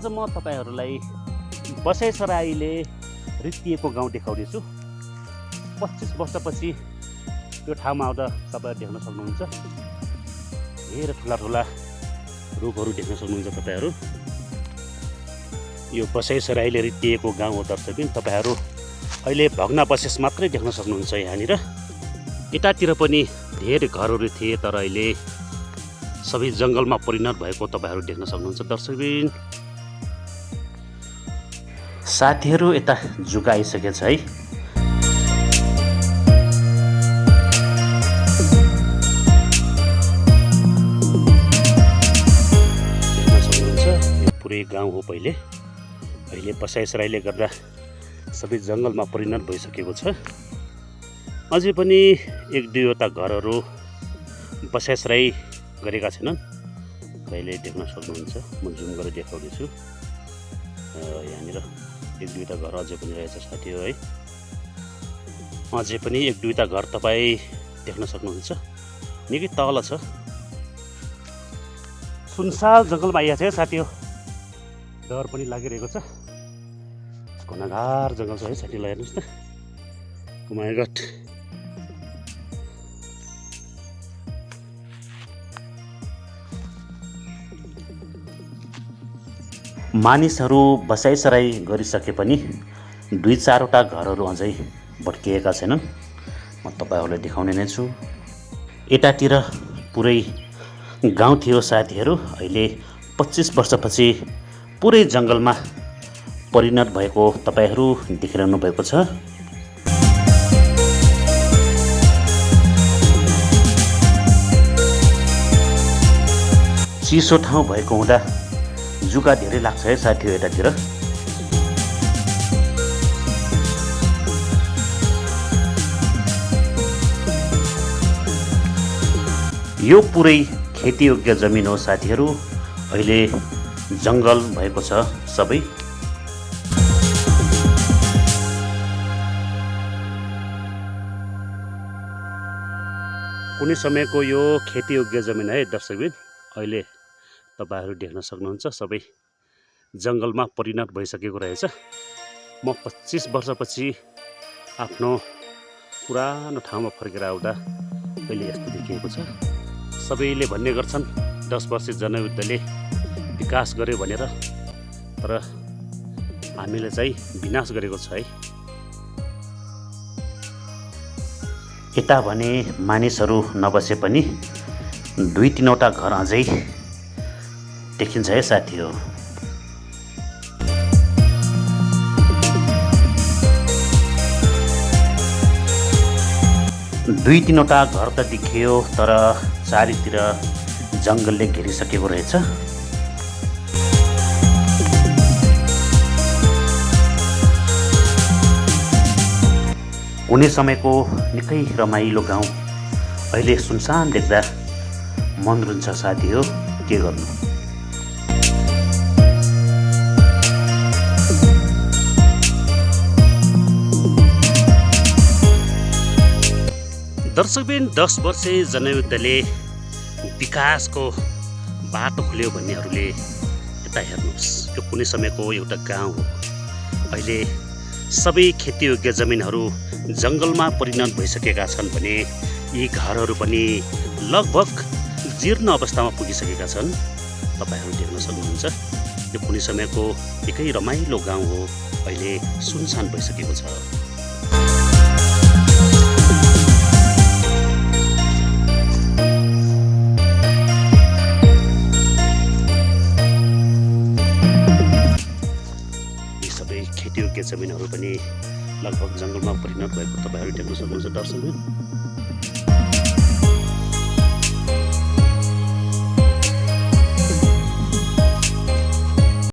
आज म तपाईहरूलाई बसाइसराईले रित्तिएको गाउँ देखाउँदैछु। 25 वर्षपछि त्यो ठाउँमा आउँदा तपाईँहरू देख्न सक्नुहुन्छ। धेरै ठुला ठुला रुखहरू देख्न सक्नुहुन्छ तपाईँहरू। यो बसाइसराईले रित्तिएको गाउँ हो दर्शकबिन। तपाईँहरू अहिले भग्नावशेष मात्रै देख्न सक्नुहुन्छ यहाँनिर। यतातिर पनि धेरै घरहरू थिए तर अहिले सबै जङ्गलमा परिणत भएको तपाईँहरू देख्न सक्नुहुन्छ दर्शकबिन। साथीहरू यता जुका आइसकेछ है। देख्न सक्नुहुन्छ यो पुरै गाउँ हो पहिले। अहिले बसाइसराईले गर्दा सबै जङ्गलमा परिणत भइसकेको छ। अझै पनि एक दुईवटा घरहरू बसाइसराई गरेका छैनन्। अहिले देख्न सक्नुहुन्छ, म जुम गरेर देखाउँदैछु। यहाँनिर एक दुईवटा घर अझै पनि रहेछ साथी हो है। अझै पनि एक दुईवटा घर तपाईँ देख्न सक्नुहुन्छ। निकै तल छ, सुनसान जङ्गलमा आइएको छ साथी हो। डर पनि लागिरहेको छ। घनघार जङ्गल छ है साथीलाई, हेर्नुहोस् त। Oh my god. मानिसहरू बसाइसराई गरिसके पनि 2-4वटा घरहरू अझै भत्किएका छैनन्। म तपाईँहरूलाई देखाउने नै छु। यतातिर पुरै गाउँ थियो साथीहरू। अहिले 25 वर्षपछि पुरै जङ्गलमा परिणत भएको तपाईँहरू देखिरहनु भएको छ। चिसो ठाउँ भएको हुँदा जुका धेरै लाग्छ है साथी हो यतातिर। यो पुरै खेतीयोग्य जमिन हो साथीहरू। अहिले जङ्गल भएको छ सबै। कुनै समयको यो खेतीयोग्य जमिन है दर्शकबिन। अहिले तपाईँहरू देख्न सक्नुहुन्छ सबै जङ्गलमा परिणत भइसकेको रहेछ। म 25 वर्षपछि आफ्नो पुरानो ठाउँमा फर्केर आउँदा अहिले यस्तो देखिएको छ। सबैले भन्ने गर्छन् 10 वर्षे जनयुद्धले विकास गर्यो भनेर, तर हामीले चाहिँ विनाश गरेको छ है। यता भने मानिसहरू नबसे पनि 2-3वटा घर अझै देखिन्छ है साथी हो। दुई तीनवटा घर त देखियो तर चारैतिर जङ्गलले घेरिसकेको रहेछ। हुने समयको निकै रमाइलो गाउँ अहिले सुनसान देख्दा मन रुन्छ साथी हो। के गर्नु। दर्शकबिन 10 वर्षे जनयुद्धले विकासको बाटो खोल्यो भन्नेहरूले यता हेर्नुहोस्। यो कुनै समयको एउटा गाउँ हो। अहिले सबै खेतीयोग्य जमिनहरू जङ्गलमा परिणत भइसकेका छन् भने यी घरहरू पनि लगभग जीर्ण अवस्थामा पुगिसकेका छन्। तपाईँहरू देख्न सक्नुहुन्छ। यो कुनै समयको निकै रमाइलो गाउँ हो, अहिले सुनसान भइसकेको छ। खेतीयोग्य जमिनहरू पनि लगभग जङ्गलमा परिणत भएको तपाईँहरू देख्न सक्नुहुन्छ दर्शकबिन।